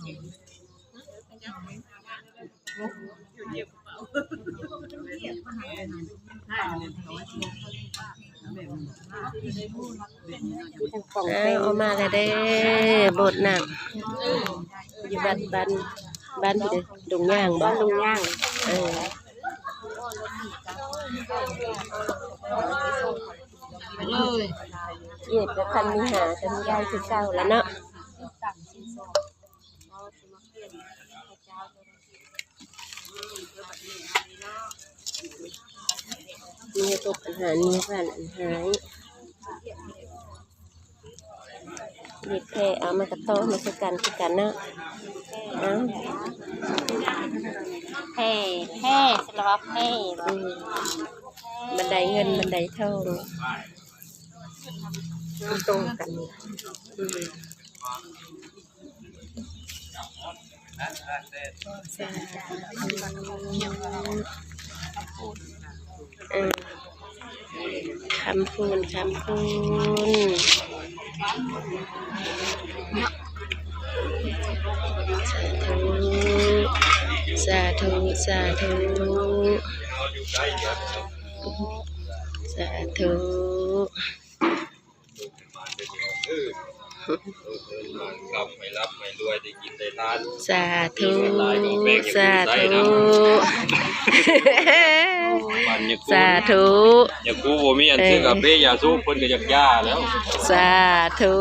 ເອົາ ເອົາມາແລ້ວເດ້ ໂບດນ້ຳ ຢູ່ວັດບ້ານ ບ້ານຜູ້ໃດ ດົງຍາງບໍ່? ບ້ານດົງຍາງ ເອີ ເອີຍ ເອີຍ ຄັນມີຫາ ຄັນມີໄດ້ຄືເກົ່າລະເນາະ. ມີຕົກອັນຫາ ມີບ້ານອັນຫາຍ ເຮັດແຜ່ ເອົາມາກະຕໍ່ມາໃສ່ກັນຄືກັນເນາະ. ເອົາ ແຜ່ ແຜ່ ສະລະວັບແຜ່ ອືມ ບັນໄດເງິນບັນໄດທອງ ມັນຕົງກັນ ອືມ. ເອີ ຄຳຄູນ ຄຳຄູນ ສາທຸ ສາທຸ ສາທຸ ສາທຸ. ສາທຸ ສາທຸ ສາທຸ. ຍາຄູບໍ່ມີອັນຊື້ກາເຟຢາສູບ ເພິ່ນກະຢາກຢາແລ້ວ. ສາທຸ.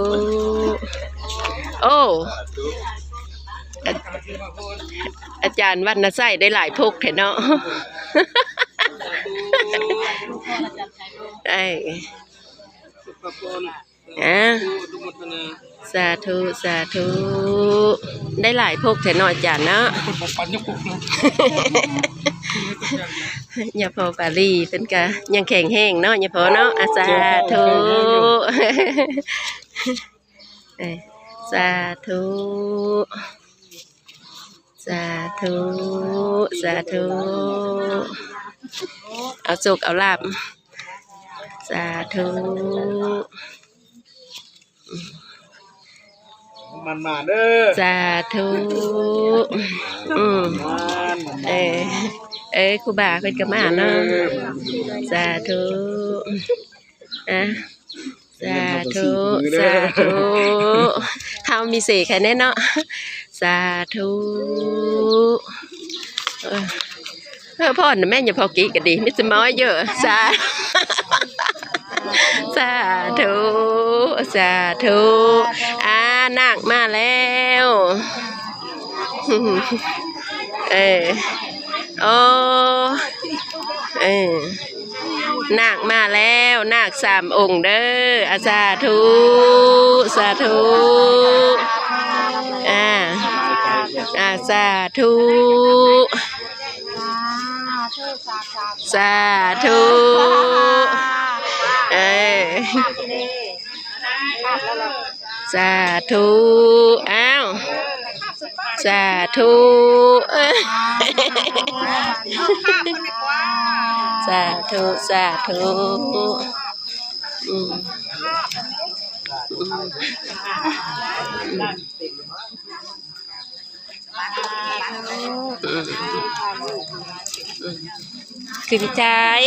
ໂອ້ ອາ ອາຈານວັນນະໄຊໄດ້ຫຼາຍພົກແທ້ເນາະ. ເອີ ອາ ສາທຸ ສາທຸ ໄດ້ຫຼາຍພົກແທ້ເນາະອາຈານເນາະ. ຍາພໍ່ປາລີເພິ່ນກະຍັງແຂງແຮງເນາະ ຍາພໍ່ເນາະ. ອາ ສາທຸ ເອີ ສາທຸ ສາທຸ ສາທຸ ເອົາໂຊກເອົາລາບ ສາທຸ ໝານໆເດີ ສາທຸ. ອືມ ໝານໆ ເອີ ເອີ ຄູບາເພິ່ນກະມາເນາະ ເອີ ສາທຸ ອາ. ສາທຸ ສາທຸ ເຮົາມີເສກໃຫ້ແນ່ເນາະ ສາທຸ. ເອີ ເອີ ພອນແມ່ນ ຍາພໍ່ກີກະດີ ມີແຕ່ໝໍຢູ່ ສາ ສາທຸ ສາທຸ. ອາ ນາກມາແລ້ວ ເອີ ໂອ້ ເອີ ນາກມາແລ້ວ ນາກສາມອົງເດີ. ອາ ສາທຸ ສາທຸ ອາ ອາ ສາທຸ ສາທຸ ເອີ. ສາທຸ ອ້າວ ສາທຸ ສາທຸ ສາທຸ ອືມ ອືມ ອືມ ຄືວິຈາຍ.